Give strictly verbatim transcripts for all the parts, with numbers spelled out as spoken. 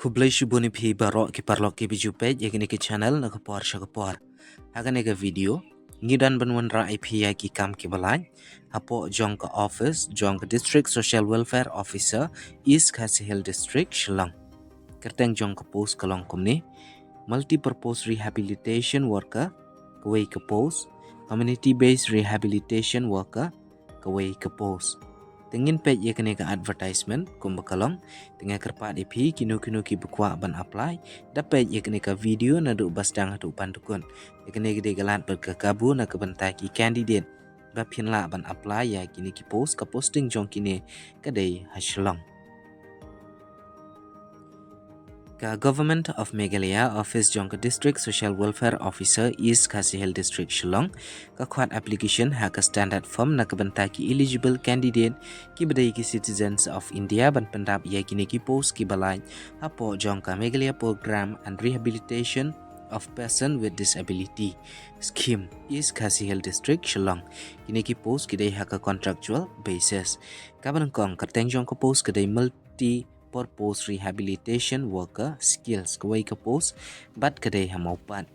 Khublei shibun ïa phi baroh ki paralok kiba ju peit ïa kane ka channel na ka por sha ka por. Ha kane ka video ngi dang ban wanrah ïa phi ïa ki kam kiba lait hapoh jong ka office jong ka District Social Welfare Officer, East Khasi Hills District, Shillong. Kyrteng jong ka post ka long kumne: Multi-purpose rehabilitation worker, kawei ka post; community based rehabilitation worker, kawei ka post. Te ngin peit ïa kane ka advertisement kumba ka long. Te nga kyrpad ïa phi kino kino kiba kwah ban apply, da peit ïa kane ka video naduh ba sdang haduh ban da kut. Ïa kane ka dei ka lad bad ka kabu na ka bynta ki candidate ba phin lah ban apply ïa kine ki post. Ka posting jong kine ka dei ha Shillong. Ka Government of Meghalaya, office jong ka District Social Welfare Officer, East Khasi Hills District, Shillong, ka khot application ha ka standard form na ka bynta ki eligible candidate kiba dei ki citizens of India ban pyndap ïa kine ki post kiba lait hapoh jong ka Meghalaya Program and Rehabilitation of Person with Disability Scheme, East Khasi Hills District, Shillong. Kine ki post ki dei ha ka contractual basis. Kaba nyngkong, kyrteng jong ka post ka dei multi purpose rehabilitation worker, skills, kawei ka post, bad ka dei ha Mawpat.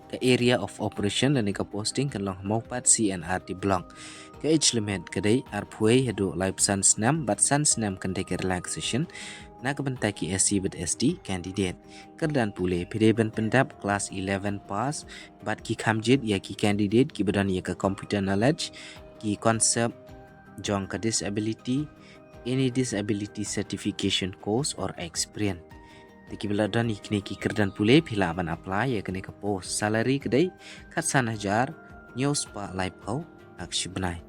Ka area of operation lane ka posting kan long ha Mawpat C and R D block. Ka age limit ka dei arphew haduh laiphew san snem, bad san snem kan dei ka relaxation na ka bynta ki S C bad S T candidate. Kyrdan pule, phi dei ban pyndap class eleven pass bad ki kham jied ïa ki candidate kiba don ïa ka computer knowledge, ki concept jong ka disability, any disability certification course or experience. Te kiba la don ïa kine ki kyrdan pule phi lah ban apply ïa kane ka post. Salary ka dei khatsan hajar hynñiew spah laiphew ha ka shi bnai.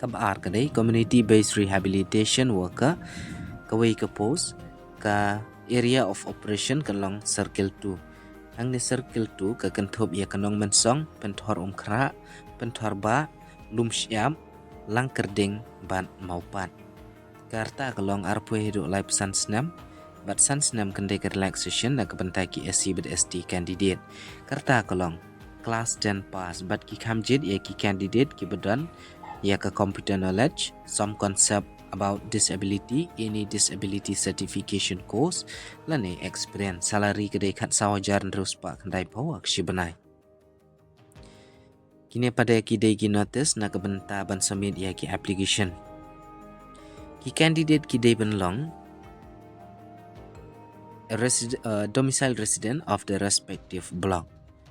Kaba ar ka dei community based rehabilitation worker, kawei ka post, ka area of operation kan long Circle two. Hangne Circle two ka kynthup ïa ka Nongmynsong, Pynthorumkhrah, Pynthorba, Lumshyiap, Langkyrding bad Mawpat. Ka rta ka long arphew haduh laiphew san snem, bad san snem kan dei ka relaxation na ka bynta ki S C bad S T candidate. Ka rta ka long class ten pass bad ki kham jied ïa ki candidate kiba don ïa ka computer knowledge, some concept about disability, any disability certification course, lane experience. Salary ka dei khatsaw hajar hynriew spah khyndaiphew ha ka shi bnai. Kine pat ki dei ki notice na ka bynta ban submit ïa ki application. Ki candidate ki dei ban long resid-, uh, domicile resident of the respective block.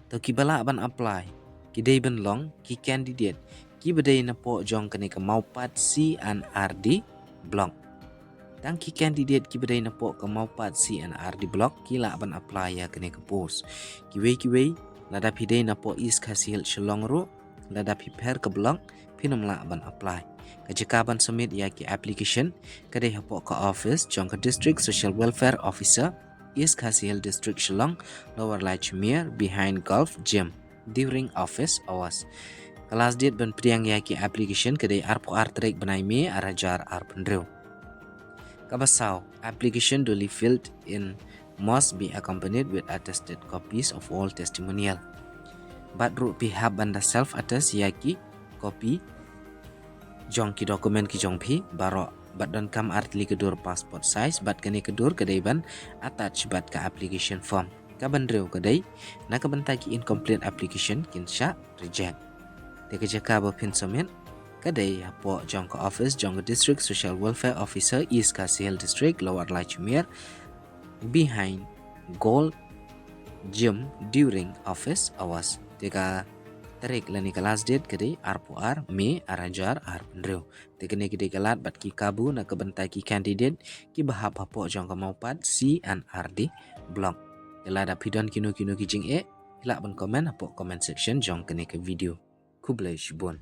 To kiba lah ban apply ki dei ban long ki candidate kiba dei napoh jong kane ka Mawpat C and R D block. Tang ki candidate kiba dei napoh ka Mawpat C and R D block ki lah ban apply ïa kane ka post. Kiwei kiwei, lada phi dei napoh East Khasi Hills Shillong ruh, lada phi pher ka block, phin ym lah ban apply. Ka jaka ban submit ïa ki application ka dei hapoh ka office jong ka District Social Welfare Officer, East Khasi Hills District, Shillong, Lower Laichmere, behind Golf Gym, during office hours. Ka last date ban pdiang ïa ki application ka dei arphew ar tarik bnai May ar hajar arphew hynriew. Kaba saw, application duly filled in must be accompanied with attested copies of all testimonial. Bad ruh phi hap ban da self attest ïa ki copy jong ki document ki jong phi baroh, bad donkam artylli ka dur passport size, bad kane ka dur ka dei ban attach bad ka application form. Kaba hynriew ka dei na ka bynta ki incomplete application kin shah reject. Te ka jaka ba phin submit ka dei hapoh jong ka office jong ka District Social Welfare Officer, East Khasi Hills District, Lower Laichmere, behind Golf Gym, during office hours. Te ka tarik lane ka last date ka dei arphew ar May ar hajar arphew hynriew. Te kane ka dei ka lad bad ki kabu na ka bynta ki candidate kiba hap hapoh jong ka Mawpat C and R D block. Te lada phi don kino kino ki jingeh, phi lah ban comment hapoh comment section jong kane ka video. Khublei shibun.